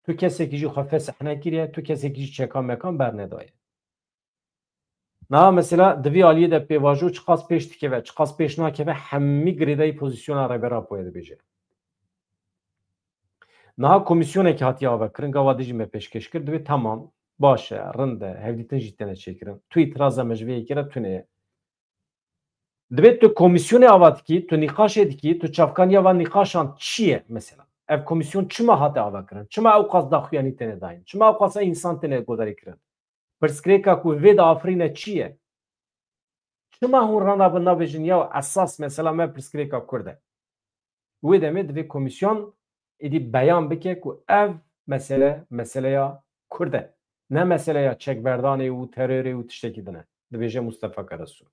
Tu kesekî jî xwe fesih nekiriye, tu kesekî jî çeka mekan bernedaye. Niha mesela di vî aliyê de pêvajo çiqas pêş dikeve, çiqas pêş nakeve, hemî girêdayî pozîsyona Rêber Apoyê dibêje. Niha komîsyonekî hatiye avekirin, gava dijî me pêşkêş kir, dibê tamam, baş e, rind e, hevdîtin jî têne çêkirin. Tu îtiraza me ji vê yekê re tune ye. Dibê tu komîsyonê ava dikî, tu nîqaşê dikî, tu çavkaniya van nîqaşan çi ye mesela? Ev komîsyon çima hate avakirin? Çima ew qas daxuyanî têne dayîn? Çima ew qas însan têne guhdarî kirin? Pirsgirêka ku vê diafirîne çi ye? Çima hûn rana bi nabêjin ya esas mesela me pirsgirêka Kurd e? Wê demê divê komîsyon êdî beyan bike ku ev mesele, meseleya Kurd e. Ne meseleya çekberdanê û terorê û tiştekî din e, dibêje Mustafa Karasu.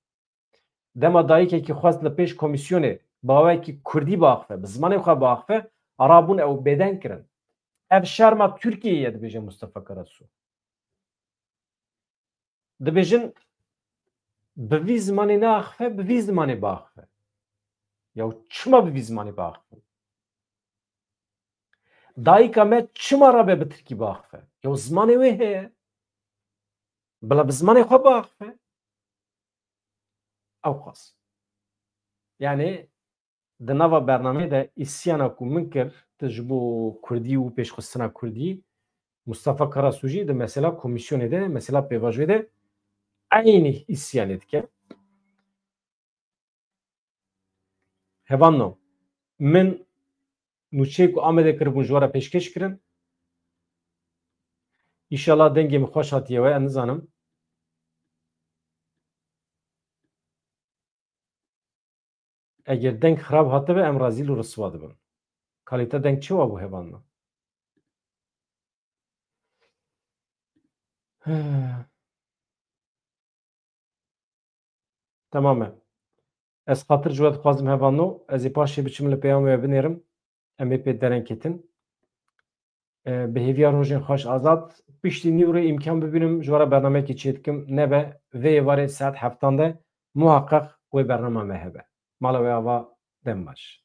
Dema dayikekî xwest li pêş komîsyonê bi awayekî Kurdî biaxife, bi zimanê xwe biaxife, rabûn ew bêdeng kirin. Ev şerma Tirkiyeyê ye, dibêje Mustafa Karasu. Dibêjin, bi vî zimanê neaxife, bi vî zimanê biaxife. Ya çima bi vî zimanê biaxife? Dayika me çima rabe bi tirkî biaxife? Ya zimanê wê heye. Bila bi zimanê xwe biaxife. Ew qas. Yani, di nava bernameyê de îsyana ku min kir, tu ji bo Kurdî û pêşxistina Kurdî, Mustafa Karasu jî di mesela komîsyonê de, mesela pêvajoyê de eynî îsyanê dike. Hevalno, min nûçeyê ku Amedê kiribûn ji we re pêşkêş kirin. Îşallah dengê min xweş hatiye we, ez nizanim. Eger deng xirab hatibe, em rezîl û riswa dibin. Kalîte deng çi wa bû hevalno? Tamam e. Ez xatir ji we dixwazim hevalno. Ez ê paşê biçim li peyamê we binêrim. Em ê pê dereng ketin. E, bi hêviya rojên xweş azad. Piştî nî rê îmkan bibînim, ji we re bernameyekê çêdikim. Nebe vê êvarê saet heftan de muhaqqeq wê bernama me hebe. Mala we ava, dem baş.